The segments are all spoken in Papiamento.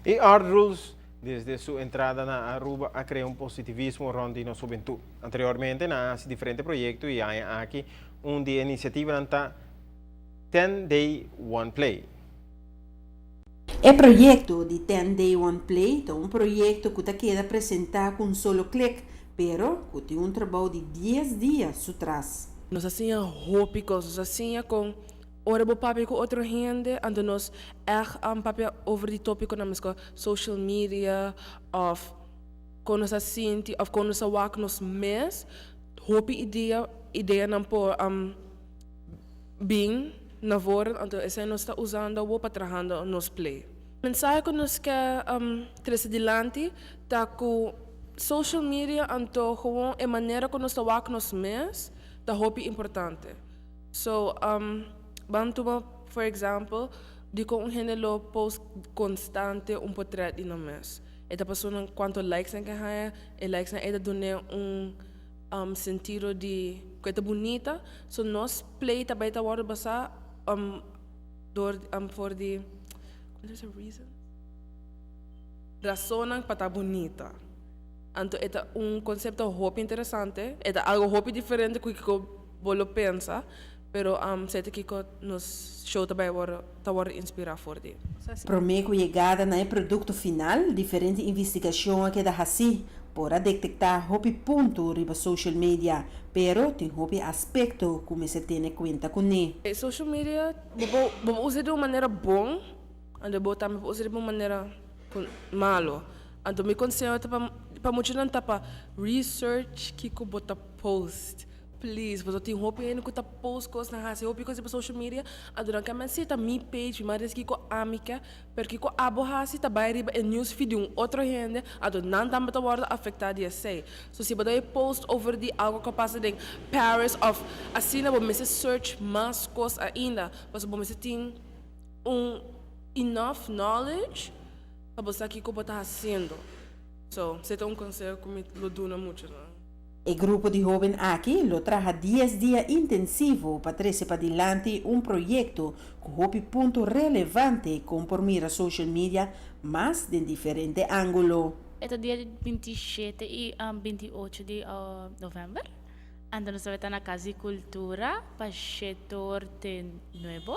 E Art Rules, desde su entrada na Aruba, a crea un positivismo rond di nos hubentud. Anteriormente, na diferente proyecto y aki un di e iniciativa ta 10 Day One Play. E proyecto di 10 Day One Play ta un proyecto cu ta keda presenta cu un solo click, pero cu tin un trabou di 10 dia su tras. Nos a siña hopi cos, nos a siña con ora bo papia cu otro hende, anto nos echt papia over di topiconan mescos social media of con nos a sinti of con nos a wak nos mes, hopi ideanan por bin na voren, anto esey nos ta usando pa trahando nos play. Mensahe cu nos kier trece dilanti ta cu social media, anto gewoon e manera cu nos ta wak nos mes ta hopi importante. So, ban tuma, for example, di con un hende lo post constante un portret di nan mes? E ta pasobra cuanto likes nan ke haya, e likes nan e ta duna un sentido di cu ta bunita. So nos play tambe ta wordo basa door for di, there's a reason, rason pa ta bunita. Anto e ta un concepto hopi interesante, e ta algo hopi diferente cu bo lo pensa, pero esey cu nos show tambe ta wordo inspira for di. Prome cu yegada na producto final, diferente investigacion a keda haci por a detecta hopi punto riba social media, pero tin hopi aspecto cu mester tene cuenta cu ne. Social media, bo bo usa di un manera bon, anto bo tambe usa di un manera malo. Anto mi conseho ta pa muchanan ta pa research kico bo ta post. Please, bo tin hopi hende cu ta post cos na hasi hopi cos pa social media. Anto nan kemen si ta mi page, mi mas kico ami ke, pero kico abo hasi ta bay riba e news feed di un otro hende, anto nan tambe ta wordo afecta di esey. So si bo post over di algo cu pasa den Paris of asina, bo mester search mas cos ainda, pasobra bo mester tin un enough knowledge pa bo sa kico bo ta haciendo. So, esey ta un conseho cu mi lo duna mucho, no? E grupo di hoben aki lo traha 10 dia intensivo pa trece padilanti un proyecto cu hopi punto relevante con por mira social media mas di diferente angulo. E ta dia 27 y 28 di november. Anto nos ta na Cas di Cultura pa 7 te 9.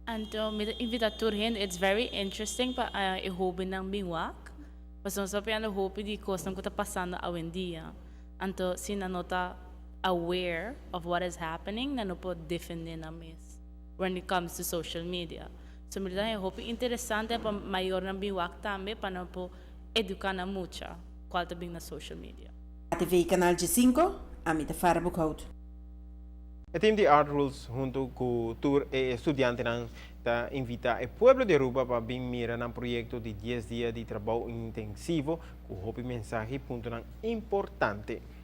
Anto mi ta invita tur hende, it's very interesting pa e hobennan bin wak. Pasobra nos ta papiando hopi di cosnan cu ta pasando awendia. Anto si nan no ta aware of what is happening, nan no por defende nan mes when it comes to social media. So mi ta hopi interesante pa mayornan bin wak tambe pa nan por educa nan mucha cual ta bin na social media. TV Canal G5, Amita Farbukout. E team di Art Rules hunto cu tur studiantenan ta invita e pueblo di Aruba pa bin mira nan proyecto di 10 dia di trabou intensivo cu hopi mensahe y punto importante.